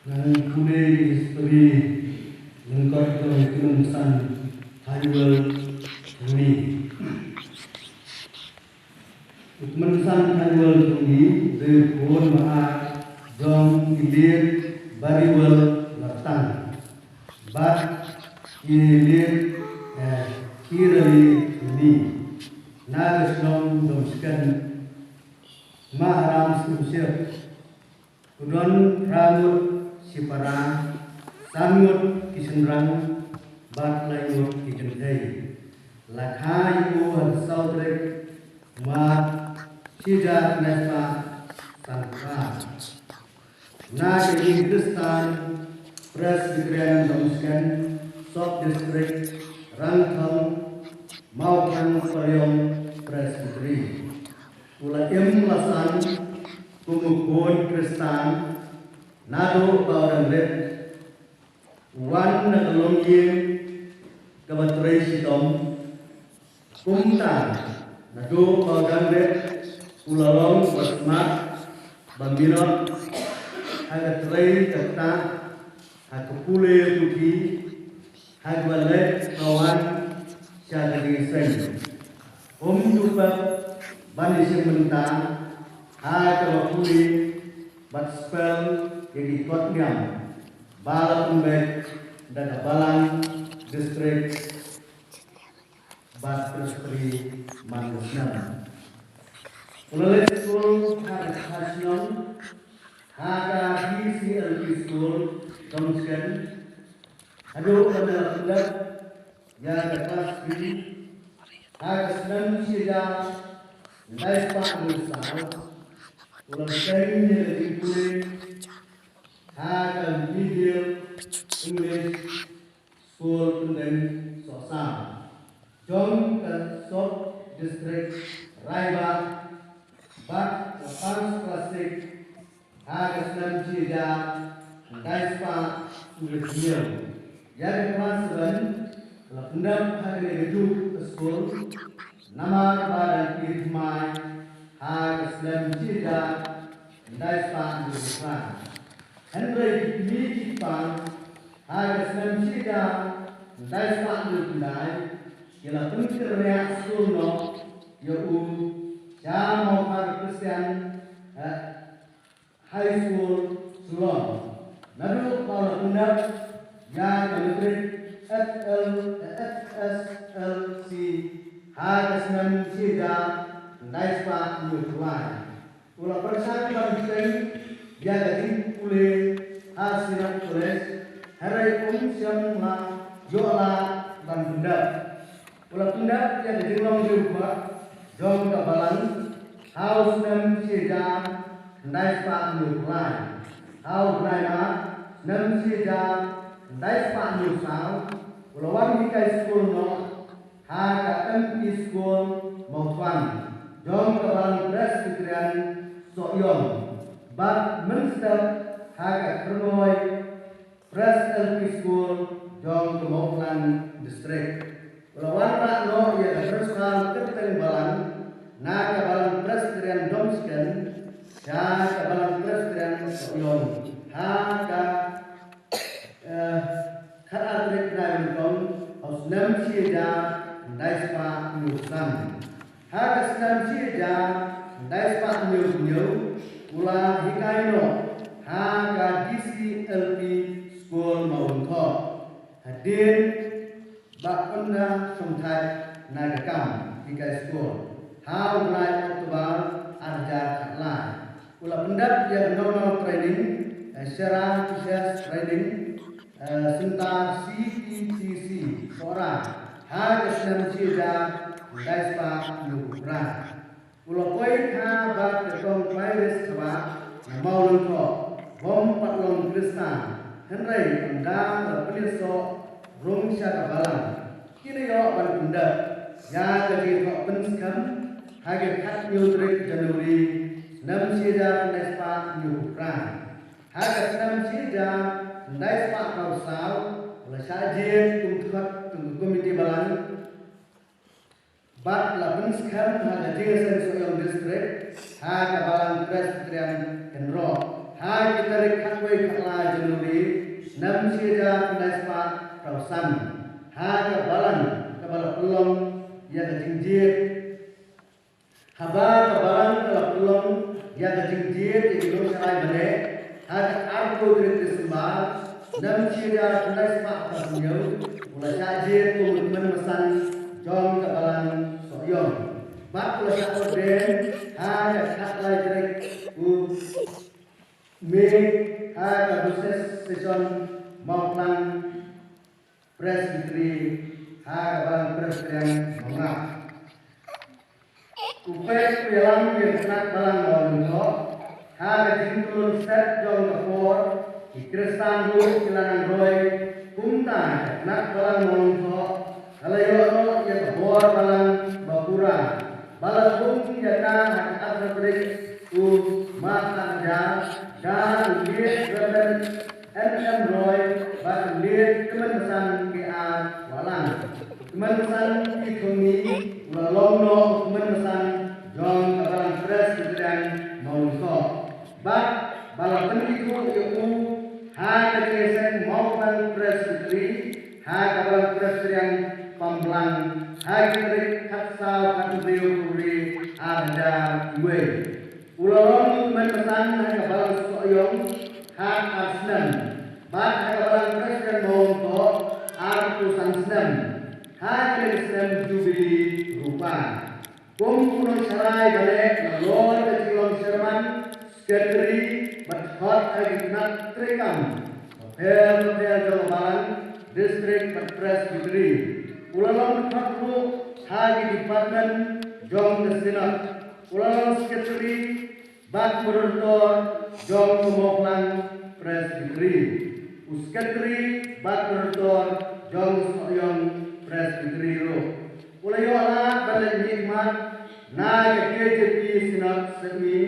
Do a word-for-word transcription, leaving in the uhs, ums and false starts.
Ngan pule ïa ki history lyngkot jong u Kmen San Thanwel Thongni. U Kmen San Thanwel Thongni u dei u khun ba ar jong i Liet Bariwel Lartang bad i Liet, eh, Kirali Thongni, na ka shnong Domsken, Maharam Sumshiat. U don phra ngut shipara, san ngut ki shynrang bad lai ngut ki kynthei. La kha ïa u ha ka saw tarik Mart shi hajar khyndai spah sanphew phra. Na ka ïing Khristan Presbyterian Domsken, Sub District, Rangthong, Mawphlang Pariong Presbytery. U la im la san kum u khun Khristan naduh ba u dang rit. U wan na ka longïing kaba trei shitom. Kumta naduh ba u dang rit, u la long ba smat, ba minot ha ka trei ka ktah, ha ka pule puthi, ha kaba leit ba wan sha ka jingïaseng. Um ju pep ban ïashim bynta ha kaba pule bad spell ïa ki kot niam ba la pynbeit da ka Balang District bad Presbytery man ka snem. U la leit skul ha ka kha shnong, ha ka D C L P School, Domsken, haduh ba la pyndep ïa ka klas three ha ka snem shi hajar khyndai spah hynriew saw. U la bteng ïa ka jingpule ha ka Middle English School Pyndeng Sohsaw jong ka Sub District Raibah bad ka pass class six ha ka snem shi hajar khyndai spah hynriew hynñiew. Ïa ka klas seven la pyndep ha kane kajuh ka skul namar ba dang ïa thymmai ha ka snem shi hajar khyndai spah hynriew phra. Hynrei ki kmie ki kpa ha ka snem shi hajar khyndai spah hynriew khyndai ki la pynkyrniah skul noh ïa u sha Mawphar Christian, eh, High School, Shillong. Naduh ba u la pyndep ïa ka Matric H L, H S L C ha ka snem shi hajar khyndai spah hynñiew phew lai. U la pyrshang ban bteng ïa ka jingpule ha Synod College, hynrei um shym la ïoh lah ban pyndep. U la pyndep ïa ka jinglong riewkhuid jong ka balang ha u snem shi hajar khyndai spah hynñiew phew lai. Ha u bnai Mart snem shi hajar khyndai spah hynñiew saw, u la wan hikai skul noh ha ka M P School Mawthuan jong ka Balang Presbyterian Sohiong, bad mynstep ha ka Kyrngoi Pres L P School jong ka Mawphlang District. U la wanrah noh ïa ka Principal kyrteng balang na ka Balang Presbyterian Domsken sha ka Balang Presbyterian Sohiong ha ka, eh, khatar tarik bnai Nyngkong ha u snem shi hajar khyndai spah hynñiew san. Ha ka snem shi hajar khyndai spah hynñiew hynñiew u la hikai noh ha ka D C L P School Mawlyngkhoh. Hadien ba un da shongthait na ka kam hikai skul ha u bnai October ar hajar khatlai. U la pyndep ïa ka Normal Training, eh, Shara Teachers Training, eh, Centre C T T C Sohra ha ka snem shi hajar khyndai spah hynñiew phew phra. U la poi kha bad ka Kong Pyrus Khabah na Mawlyngkhoh, bym pat long Khristan, hynrei ynda la pynïasoh rung sha ka balang, ki la ïoh ban pyndep ïa ka jingïathoh pynskhem ha ka khathynñiew tarik January snem shi hajar khyndai spah hynñiew phew phra. Ha ka snem shi hajar khyndai spah phra phew saw la shah jied kum dkhot jong ka Komiti Balang bad la pynskhem ha ka Jingïaseng Sohiong District ha ka Balang Presbyterian Kynroh ha ki tarik khatwei khatlai January Ïa ka jingjied ïa ki nongshakri bneng ha ka arphew tarik December, nym shi hajar khyndai spah arphew hynñiew, u la shah jied kum u tymmen basan jong ka balang Sohiong. Bad u la shah ordain ha ka khatlai tarik u May ha ka Diocese Session Mawphlang Presbytery ha ka balang Presbyterian Mawngap. U peit u ïalam ïa ka tnat balang Mawlyngkhoh ha ka jingkylluid set jong ka por, ki Khristan ruh ki la nang roi. Kumta ka tnat balang Mawlyngkhoh ka la ïoh noh ïa ka bor balang ba pura, ba la thung ïa ka ha ka arphew tarik u Masa Hajar da u Late Reverend N M Roy bad u Late Tymmen Basan K R Wahlang. Tymmen Basan T Thongni u la long noh u tymmen basan jong ka balang Presbyterian Mawlyngkhoh, bad ba la pynkitkhlieh ïa u ha ka jingïaseng Mawphlang Presbytery ha ka balang Presbyterian Pamblang ha ki tarik khatsaw khathynriew February ar hajar wei. U la long u tymmen basan ha ka balang Sohiong khatar snem, bad ha ka balang Presbyterian Mawlyngkhoh arphew san snem ha kane ka snem Jubili Rupa. Kum u nongshakri bneng, nalor ka jinglong chairman, secretary bad khot ha ki tnat treikam bapher bapher jong ka balang, district bad presbytery. U la long khot ruh ha ki department jong ka Synod. U la long secretary bad moderator jong ka Mawphlang Presbytery, u secretary bad moderator jong ka Sohiong Presbytery ruh. U la ïoh lad ban leit mihkhmat na ka K J P Synod Sepngi